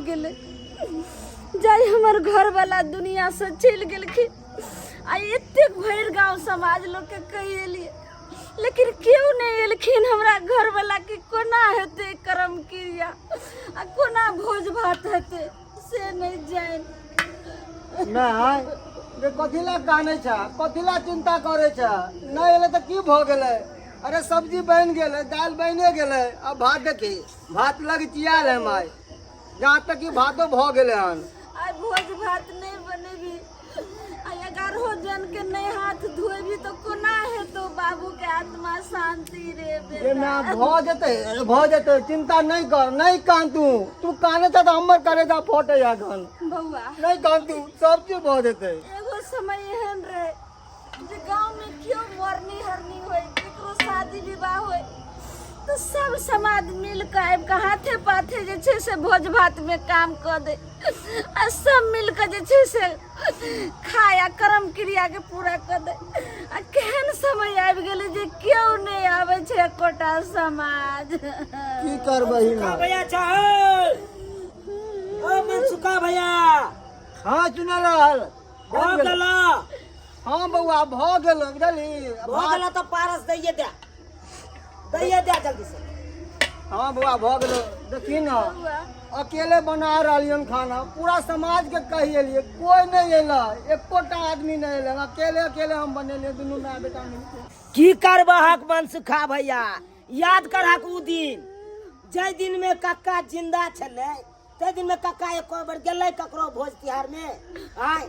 गेलै। जाहि हमर घरवाला दुनियासँ चलि गेलखिन, आ एतेक भरि गाँव समाज लोकके कहि एलियै, लेकिन केओ नहि एलखिन। हमरा घरवालाके कोना हेतै कर्म क्रिया आ कोना भोज भात हेतै से नहि जानि। नहि जे कथी लए कानै छ, कथी लए चिंता करै छ? नहि एलै तऽ की भऽ गेलै? अरे सब्जी बनि गेलै, दालि बनिए गेलै, आ भात देखी, भात लगचियाल है माय, जहाँ तक कि भातो भऽ गेलै हन। आइ भोज भात नहि बनेबी आ 11 जन के नहि हाथ धोएबी तऽ कोना हेतौ बाबू के आत्मा शांति रे जे बेटा? माय, भऽ जेतै, भऽ जेतै, चिंता नहि कर, नहि कान तू। तू काने छ तऽ हमर करेजा फटै एखन। बौआ, नहि कान तू, सब चीज भऽ जेतै। एगो समय एहन रहे जे गाँव में केओ मरनी हरनी होय, केकरो शादी विवाह होय, तऽ सब समाज मिल कऽ आबि कऽ हाथे पाथे जे छै से भोज भात में काम कऽ दे आ सब मिल कऽ जे छै से खाय आ कर्म क्रिया के पूरा कऽ दे। आ केहन समय आबि गेलै जे केओ नहि आबै छै एकोटा समाज। की करबही मनसुखा माय? भैया चाहे ओ मनसुखा भैया। हाँ, चुनल रहल। भऽ गेल? हाँ बौआ, भऽ गेल, बुझलही? भऽ गेल तऽ पारस दैये दे, दैये दे जल्दी से। हाँ बौआ, भऽ गेल। देखी ने, अकेले बना रहलियन खाना, पूरा समाज के कहि एलियै, कोई नहि एलै, एकोटा आदमी नहि एलै। अकेले अकेले हम बनेलियै, दुनू माय बेटा मिलके। की करबहक मनसुखा भैया, याद करहक उ दिन जाहि दिन में कक्का जिंदा छलै, ताहि दिन में कक्का एको बेर गेलै ककरो भोज तिहार में? आय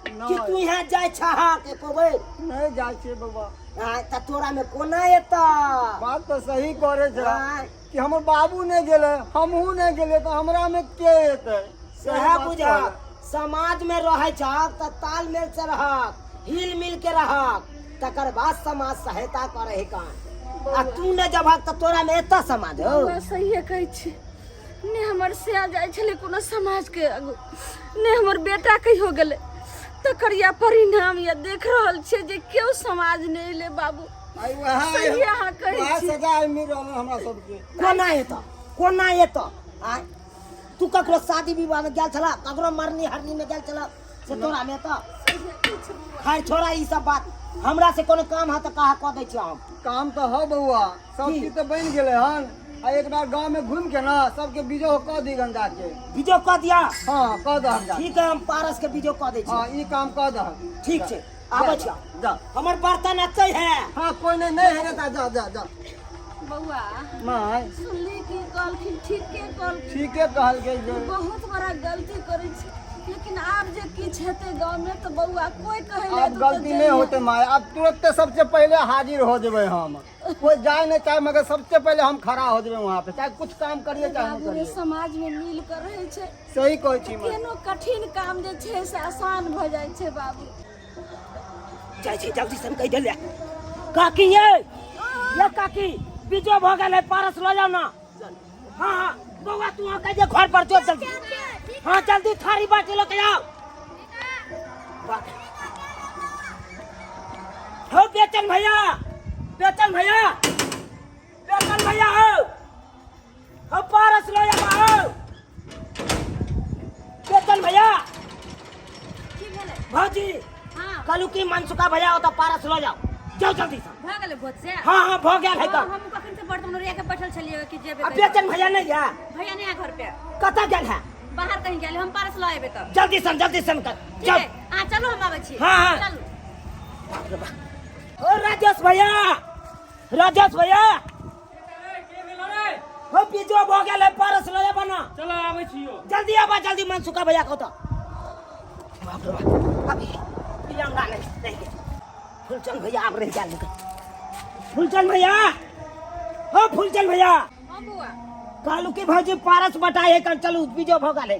कि तू यहाँ जाइ छहक एको बेर? नहि जाइ छियै बौआ। आय, तऽ तोरा में कोना एतऽ? बात तऽ सही करे छै आय। कि हमर बाबू नहि गेलै, हमहूँ नहि गेलियै, तऽ हमरा मे के एतै? सएह बात बुझहक। कहलै। समाज में रहै छहक तऽ तालमेल से रहक, हिल मिल के रहक, तकर बाद समाज सहायता करे है कान। आ तू नहि जबहक तऽ तोरा में एतऽ समाज हो? बौआ, सहिए कहै छी। ने हमर सिया जाइ छलै कोनो समाजके आगू, ने हमर बेटा कहियो गेलै। तकर या परिणाम या देख रहल छियै जे केओ समाज नहि एलै बाबू। आइ वएह सही अहाँ कहै वएह छी। सजा आइ मिल रहल हमरा सबके। कोना एतऽ, कोना एतऽ? आय, तू ककरो शादी विवाह में गेल छला, ककरो मरनी हरनी में गेल छला से तोरा में एतऽ? खैर छोड़ा ई सब बात, हमरा से कोनो काम है तऽ कहा कऽ दै छियै हम। काम तऽ हौ बौआ, सब की? चीज तऽ बनि गेलै हन। आ एक बार गाँव में घूम के ना सबके बीजो कऽ दी गंगा के। बीजो कऽ दिया? हाँ, कऽ दहक जा। ठीक है, हम पारस के बीजो कऽ दै छी। हाँ, ई काम कऽ दहक। ठीक छै, आबै छी। जा। हमर बर्तन एतै है। हाँ, कोई नहीं, नहीं है, जा जा जा जा। बौआ। माय। सुनली की कहलखिन? ठीके कहलखिन। ठीके कहलकै जे बहुत बड़ा गलती करै छी, लेकिन आब जे किछु हेतै गाँव में तऽ बौआ कोई कहै लए आब एतौ तऽ गलती नहीं जइहे। होते माय, अब तुरंत सबसे पहले हाजिर हो जेबै हम। कोई जाए नहीं चाहे, मगर सबसे पहले हम खड़ा हो जेबै वहाँ पे, चाहे कुछ काम करिए चाहे नहीं बाबू रे, करिए। समाज में मिल कर रहै छै। सही कहै छी माय। केनो कठिन काम जे छै से आसान भऽ जाइ छै बाबू। जाइ छी जल्दी से, हम कहि देलियै। काकी ये, ये काकी, बीजो भऽ गेल है, पारस लऽ जाउ ना। हाँ हाँ बौआ, तू वहाँ कहि दे घर पर जो जल्दी। हाँ, जल्दी थारी बाटी लऽ के आओ। हो बेचन भैया, बेचन भैया, बेचन भैया, हो हो पारस लऽ जाओ। हो बेचन भैया। की भेलै? भौजी। हाँ। कहलू कि मनसुखा भैया ओतऽ पारस लऽ जाओ, जाओ जल्दी से। भऽ गेलै भोज से? हाँ हाँ, भऽ गेल है। हाँ, तऽ हम कखन से बर्तन ओरिया के बैठल छलियै कि जेबै। आ बेचन भैया नहीं है? भैया नहीं है घर पे। कतऽ गेल है? बाहर कहीं गेल, हम पारस लऽ एबै तऽ। जल्दी सन, जल्दी सन कर। ठीक चल। है, अहाँ चलू, हम आबै छी। हाँ, हाँ। चलू। ओ राजेश भैया, राजेश भैया, हो बीजो भऽ गेल है, पारस लऽ जेबा ना। चलो, आबै छियो। जल्दी आबा जल्दी, मनसुखा भैया को तो। बाप रे बाप, अभी ई हमरा नहीं रह गेल। फूलचंद भैया आब रह गेल। फूलचंद भैया, हो फूलचंद भैया। हाँ बौआ। कहलू कि भौजी पारस बटाए है कल, चलू, बीजो भऽ गेल है,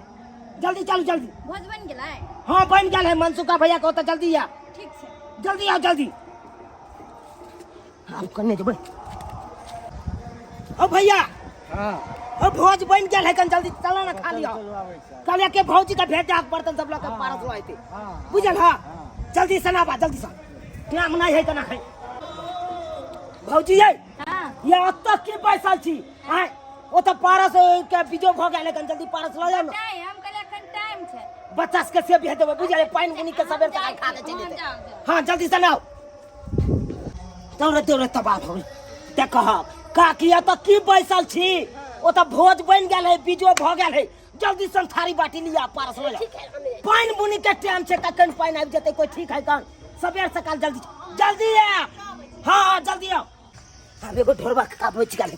जल्दी चलू, जल्दी। भोज बनि गेलै? हाँ, बन गेल है। मनसुखा भैया को तो जल्दी आ। ठीक छै। जल्दी आओ, जल्दी। आब कन्ने जेबै? ओ भैया। हाँ। ओ भोज बन गेल है कन, जल्दी चलो ना, खा लियो। चलू, आबै छी। कहलिए के भौजी का भेज दे बर्तन सब लऽ के, पारस लऽ आते। हाँ। बुझल? हाँ, जल्दी से ना बा, जल्दी से, टाइम नहीं है तना है। भौजी ये। हाँ। ये ओतऽ के बैसल छी? आय, ओ तऽ पारस के बीजो भऽ गेल कन जल्दी पारस लऽ जाउ ने। टाइम हम कहलियै एखन टाइम छै। बच्चा सबके से भेज देबै बुझलियै, पानि उनी के सबेर सकाल खा के चलि हँ, जेतै। जाउ, जाउ। हाँ जल्दी से लाउ। दौड़े दौड़े तबाह भऽ गेल। देखह काकी एतऽ की बैसल छी, ओतऽ भोज बनि गेल है, बीजो भऽ गेल है, जल्दी से थारी बाटी लिया पारस लऽ जाउ। पानि बुनी के टाइम छै, कखन पानि आबि जेतै कोई ठीक है कन, सबेर सकाल जल्दी जल्दी आ। हाँ हाँ जल्दी आओ। आब एगो ढोरबा कका बचि गेल।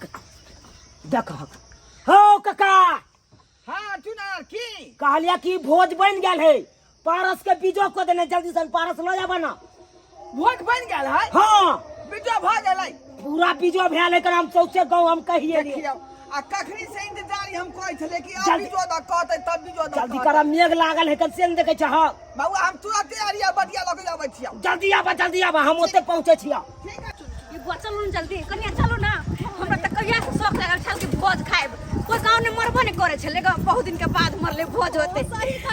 देखह हौ कका। हाँ चुनार की कहलिया कि भोज बनि गेल है, पारस के बीजो को देने, जल्दी से पारस लऽ जाबा ना। भोज बनि गेल है? हाँ बीजो भऽ गेलै? पूरा बीजो भेल है, हम सौंसे गाँव हम कहिए दियै। देखियौ आ कखनी से इंतजार हम कहै छलियै कि अब जल्दी। बीजो दऽ कहतै तब बीजो दऽ जल्दी कहतै। कर, मेघ लागल है से नहि देखै छहक। बौआ हम तुरंते अरिया बटिया लऽ के अबै छियौ। जल्दी आबा जल्दी आबा, हम ओते पहुँचे छियौ। ठीक है। ये बुआ चलू ने जल्दी, कनिया चलू ना, हमरा तऽ कहिया से शौक लागल छल कि भोज खायब। कोई गाँव में मरबो नहीं करे छलै, गाँव बहुत दिन के बाद मरले भोज होते।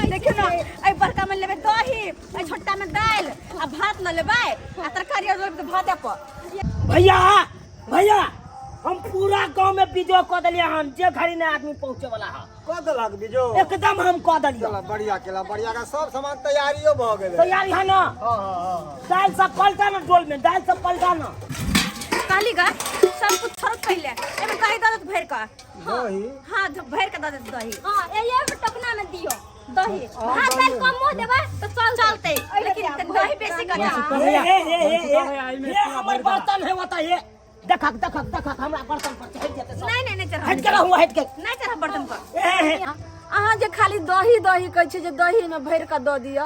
देखियौ ना एहि बड़का में लेबै दही, एहि छोटका में दालि आ भात लऽ लेबै आ तरकारी आर लेबै भाते पर। भैया भैया हम पूरा गांव में बीजो कऽ देलियै हन, जे घड़ी ने आदमी पहुँचे वाला है। कऽ देलक बीजो? एकदम हम कऽ देलियै। चला बढ़िया केला, बढ़िया का सब सामान तैयारियो भऽ गेलै। तैयारी है ना? हाँ हाँ हाँ। दालि सब पलटा ना डोल में, दालि सब पलटा ना। कहली गा सब कुछ छोड़ पहिले एमे दही दऽ देत भरि कऽ। दही? हाँ भरि कऽ दऽ देत दही। हाँ एहि टोकना में दियो दही। भात दालि कमो देबै तऽ चलतै, लेकिन दही बेसी कऽ दे। हे हे हे हे हे हे हमर बर्तन है ओतऽ, हे देखक देखक देखक हमरा बर्तन पर चढ़ि जेतै सब। नहीं नहीं नहीं चढ़ा। हटि के रहू, हटि के। नहीं चढ़ा बर्तन पर। हे हे हे। अहाँ जे खाली दही दही कहै छियै जे दही में भरि कऽ दऽ दिअ,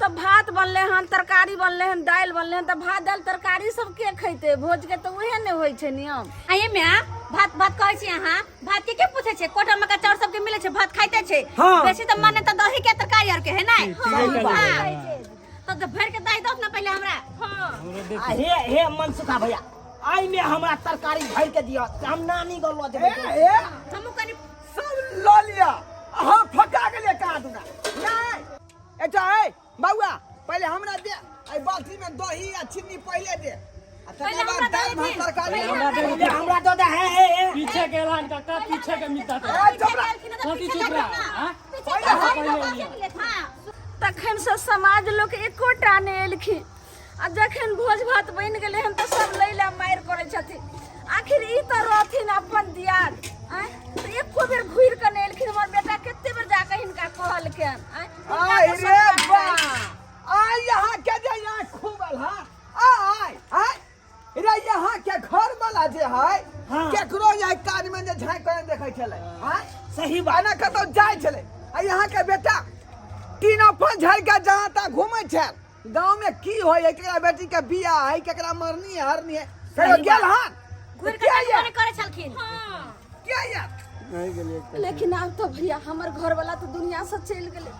तऽ भात बनलै हन, तरकारी बनलै हन, दालि बनलै हन, तऽ भात दालि तरकारी सब के खैतै? भोज के तऽ उहे ने होइ छै नियम। आ ये माय भात भात कहै छी अहाँ, भात के के पूछै छै? कोटा मका चाउर सबके मिलै छै, भात खाइते छै। हाँ। बेसी तऽ माने तऽ दही के तरकारी आर के है नै? हाँ। तऽ भरि के दही दौत ने पहिले हमरा। आ हे हे मनसुखा भैया, आई में हमरा तरकारी भरि के दिअ, हम नानी गाँव लऽ जेबै। ए ए हमहूँ कनि सब लऽ लिअ, अहाँ फका गेलियै कहाँ दूना। नहि अच्छा ए बौआ पहिले हमरा दे, एहि बाल्टी में दही आ चीनी पहिले दे, आ तकर पहिले बाद हमरा दालि दऽ भात देथिन। तरकारी। पहिले हमरा दऽ दे। हे हे हे पीछे के एलान काका, पीछे के मिलता था। ए चुप रह। कथी चुप रह? हाँ? पहिले हम तखन से समाज लोक एकोटा नहि एलखिन, आ जखन भोज भात बनि गेलै हन तऽ सब लै लए मारि करै छथिन। आखिर ई तऽ रहथिन अपन दियाद, आँय, तऽ एको बेर घुरि कऽ नहि एलखिन। हमर बेटा कते बेर जाकऽ हिनका कहलखिन, आँय, हिनका आय तऽ रे संस्कार बा, चाही। आय यहाँ के जे यहाँ खूबल हा, आय आय रे यहाँ के घर वाला जे है, हाँ। केकरो यहाँ कान में जे झाँक के देखै छलै, आय सही बात। आना कतौ जाइ छलै, आ यहाँ के बेटा तीन अपन झड़ के जहाँ तक घूमै छल, गाँव में की होय है, केकरा बेटी के बियाह है, केकरा मरनी है हरनी है, कहियो गेल हन? घुरि के कऽ ये नहि करै छलखिन। के ये नहीं गेलियै। लेकिन आब तऽ भैया हमर घरवाला तऽ दुनिया से चलि गेलै,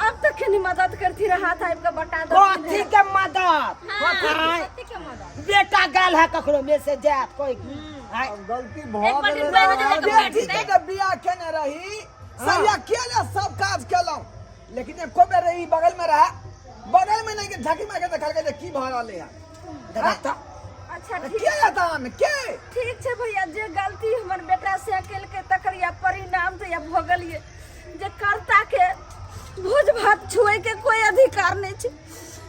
आब तऽ कनि मदद करती रह, हाथ आबि कऽ बटा कथी दथिन। के मदद? हाँ, आँय, कथी के मदद? बेटा गेल है ककरो में से जायत कोई? आँय, अब गलती भऽ एक बार गेलै। दिन बारह बजे तक बैठ बेटी के जे बियाह केने रही सरिया केले सब काज केलहुँ, लेकिन एको बेर ई बगल में रहे, बगल में नहीं के झांकी मार के देखलकै जे की भऽ रहलै है। देखा तऽ। अच्छा के ठीक जाता हम के ठीक छै भैया, जे गलती हमर बेटा से केलकै तकर या परिणाम तऽ या भोगलियै, जे कर्ता के भोज भात छुए के कोई अधिकार नहीं छै,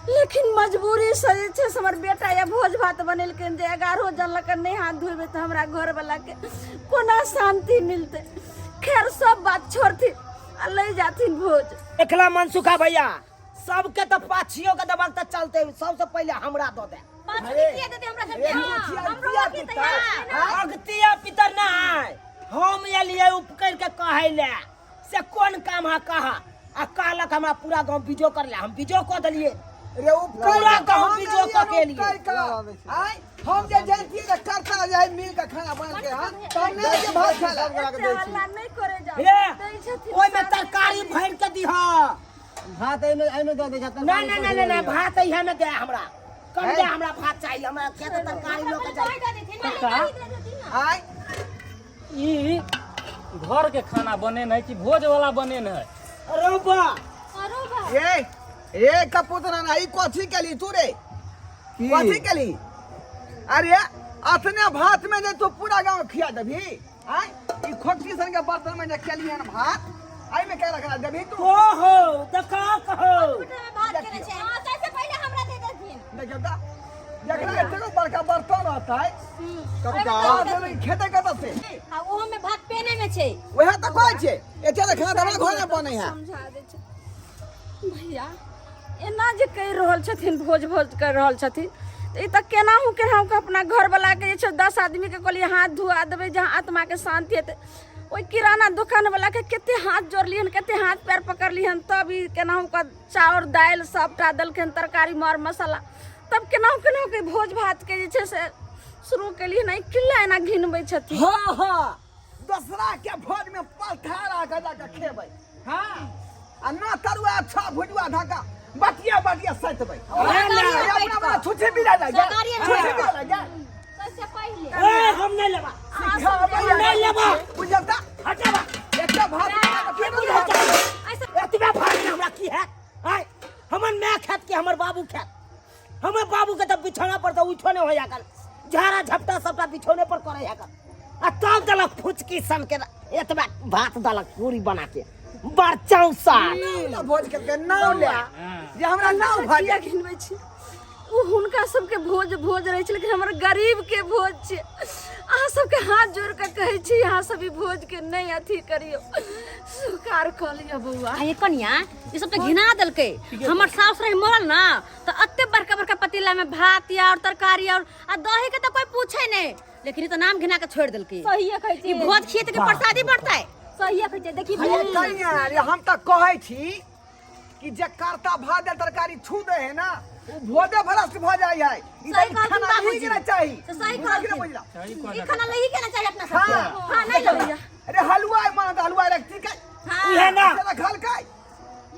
लेकिन मजबूरी से जे छै से हमर बेटा या भोज भात बनेलकै जे 11 जन लऽ कऽ नहि हाथ धोएबै तऽ हमरा घरवला के कोना शांति मिलतै। खैर सब बात छोड़थिन आ ले जाथिन भोज। देखला मनसुखा भैया, सबके तऽ पाछियो के दबक तऽ चलते, सबसे पहिले हमरा दऽ दे। पाछू के किया देते हमरा सबके? ए, हाँ, अगतिया हमरो अभी पितर। तैयार है ना। अगतिया पितर नहीं, हम एलियै उपकर के कहै ले से कोन काम है कहा, आ कहलक हमरा पूरा गांव बीजो कर ले, हम बीजो कऽ देलियै। रे उपकर पूरा के गाँव हम बीजो एलियै कऽ के उपकर एलियै। के। आँय, हम जे जानतियै जे करता जे मिल के खाना बन के, हाँ, तऽ हम नहि जे भात खाय ले। सब गोरा के एते दै छी। हल्ला नहि करे जाउ। हे दै छथिन ओहिमे साथे। तरकारी भरि के दिह। भात एहिमे एहिमे दऽ दै छै। नहीं नहीं नहीं नहीं, भात इहे में दे हमरा, कम दे, हमरा भात चाहिए, हमरा के तऽ तरकारी लऽ के दही जाइ। दऽ देथिन ना। काका आँय ई घर के खाना बने है कि भोज वाला बने है? अरे बा अरे बा ए ए कपूतना ना, ई कथी केली तू रे? की? कथी केली? अरे अतने भात में जे तू पूरा गांव खिया देबही? आँय, ई खोटी सन के बर्तन में जे केलियन भात एहिमे के रखला देबही तू ओहो देखा कहो भात केने छै हां तैसे पहिले हमरा दे देथिन देखियौ तऽ जकरा एतेको बड़का बर्तन रहतै कक्का तऽ खेतै कतऽ से आ ओहो में भात पेने में छै वएह तऽ कहै छियै एते तऽ खाना तऽ हमरा घरमे बनै है समझा दै छै भैया एना जे कहि रहल छथिन भोज भोज करि रहल छथिन तऽ ई तऽ केनाहु केनाहु कऽ अपना घरवलाके जे छै 10 आदमीके कहलियै हाथ धुआ देबै जहाँ आत्माके शान्ति हेतै ओहि किराना दोकानवलाके कते हाथ जोड़लियनि कते हाथ पैर पकड़लियनि तब ई केनाहु कऽ चाउर दालि सबटा देलखिन तरकारी मर मसाला तब केनाहु केनाहु के भोज भातके जे छै से शुरू केलियै ने किला एना घिनबै छथिन हाँ हाँ दोसरा के भोज में पलथारा के जाके खेबै हाँ आ ना तरुआ अच्छा भुजुआ धाका बटिया बटिया सैतबै अपना अपना छुछे बिला जाइ छुछे बिला जाइ सबसे पहिले ए हम नहीं लेबा सिखाबै नहीं लेबा बुझल त हटाबा एकटा भात बना के की फेर बुझल छै एतबे भात में हमरा की है आय हमर माय खात कि हमर बाबू खात हमर बाबू के तऽ बिछौना पर तऽ उठो नहि होया कर झाड़ा झपटा सबटा बिछौने पर करे है कर आ तब देलक फुचकी सन के एतबा भात देलक पूरी बना के बड़ चौसा ना भोज के नाव ले जे हमरा नाव भऽ किया घिनबै छी ओ हुनका सबके भोज भोज रहै छै लेकिन हमर गरीब के भोज छै अहाँ सबके हाथ जोड़ के कहै छी अहाँ सब ई भोज के नहि अथी करियौ स्वीकार कऽ लिअ बौआ आ ये कनिया ई सब तऽ घिना देलकै हमर सास रही मरल ना तऽ एते बड़का बड़का पतीला में भात या और तरकारी और आ दही के तऽ कोई पूछे नहीं लेकिन ई तऽ नाम घिना के छोड़ देलकै सहिए कहै ई छी भोज खिए के प्रसादी बंटतै सहिए कहै छी देखी अरे कनिया रे हम तऽ कहै छी कि जे करता भात दालि तरकारी छू दे है ना ओ भोजे भ्रष्ट भऽ जाइ है ई सही तऽ कहलखिन खाना बाबूजी। लही के ना चाही से सही बुझला कि ना कहलखिन। बुझला सही ई कहलक खाना लही के ना चाही अपना सबके हाँ। हां नहीं लही अरे हलवाई माना तऽ हलवाई रखती के उहे ना रखलकै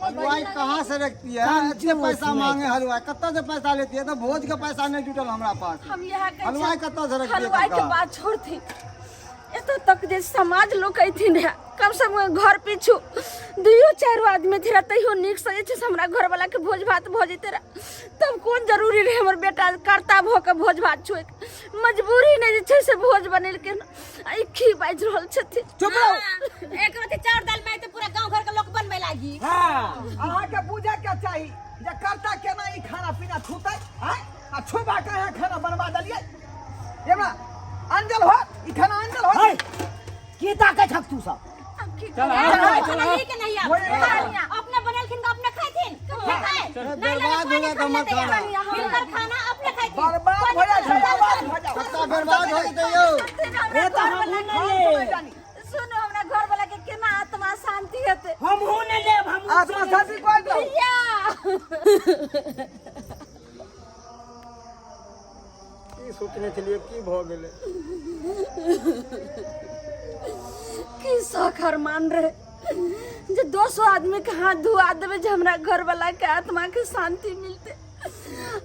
हलवाई कहाँ से रखती है अच्छे पैसा मांगे हलवाई कत्ता से पैसा लेती है तो भोज के पैसा नहीं जुटल हमरा पास हम इएह कहै हलवाई कत्ता से रखती है हलवाई के कक्का? बात छोड़थिन एतऽ तक जे समाज लोक अयथिन रहे कम से कम घर पीछू दुइयो चारिो आदमी थे रहे तैयो नीकसँ जे छै से हमरा घरवलाके भोज भात भऽ जैते रहे तब कोन जरूरी रहै हमर बेटा कर्ता भऽ कऽ भोज भात छोड़ि मजबूरी नहि जे छै से भोज बनेलखिन आ ई खी बाजि रहल छथिन चुप रहो एक रोटी चाउर दाल में तो पूरा गांव घर के लोग बनबे लागी हाँ अहाँके बुझे के चाही जे कर्ता केना ई खाना पीना छूतै आँय आ छुबा के अहाँ खाना बनवा देलियै हमरा अंजल हो ई खाना अंजल हो है की ताकै छक तू सब चल आ चल खाना आ लही के नहीं आब अपने बनेलखिन तो अपने खाइथिन खाए नहीं बर्बाद हो गया हमर खाना। मिलकर खाना अपने खाइथिन बर्बाद हो जाइ छै बर्बाद हो जाओ कक्का बर्बाद हो जेतै यौ ए तऽ हमहूँ नहि लेब सुनू हमरा घरवला के केना आत्मा शांति हेतै हमहूँ नहि लेब हमहूँ आत्मा शांति कोइ दो भैया की सोचने छलियै की भऽ गेलै की शौक अरमान रहे जे 200 आदमी के हाथ धुआ देबै जे हमरा घरवला के आत्मा के शांति मिलते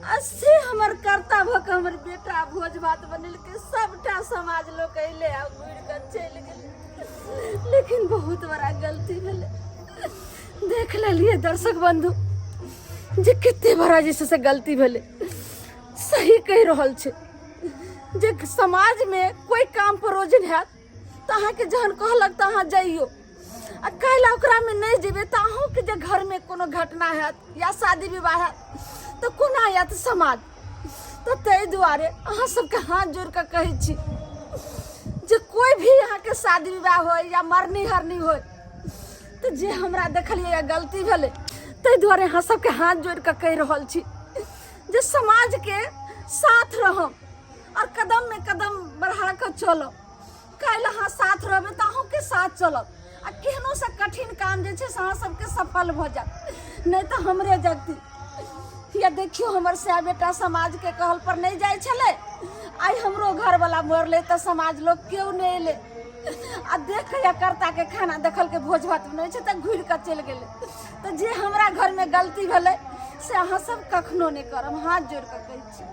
आ से हमर कर्ता भऽ के हमर बेटा भोज भात बनेलकै सबटा समाज लोक अयलै आ घुरि कऽ चलि गेलै लेकिन बहुत बड़ा गलती भेलै देख लेलियै दर्शक बंधु जे कते बड़ा जे छै से गलती भेलै सही कहि रहल छै जे समाजमे कोइ काम परोजन हैत तऽ अहाँके जहन कहलक तऽ अहाँ जइयौ आ काल्हि ओकरामे नहि जेबै तऽ अहूँके जे घरमे कोनो घटना हैत या शादी विवाह हैत तऽ कोना आयत समाज तऽ ताहि दुआरे अहाँ सबके हाथ जोड़ि कऽ कहै छी जे कोइ भी अहाँके शादी विवाह होय या मरनी हरनी होय तऽ जे हमरा देखलियै गलती भेलै ताहि दुआरे अहाँ सबके हाथ जोड़ि कऽ कहि रहल छी जे समाजके साथ रहब और कदम में कदम बढ़ा कऽ चलब काल्हि अहाँ साथ रहबै तऽ अहूँके साथ चलब आ केहनो से कठिन काम जे छै से अहाँ सबके सफल भऽ जायत नहि तऽ हमरे जगती या देखियौ हमर सए बेटा समाजके कहल पर नहि जाइ छलै आइ हमरो घरवला मरलै तऽ समाज लोक केओ नहि एलै आ देख कऽ या कर्ताके खाना देखलकै भोज भात नहि छै तऽ घुरि कऽ चलि गेलै तऽ जे हमरा घरमे गलती भेलै से अहाँ सब कखनो नहि करब हाथ जोड़ि कऽ कहै छी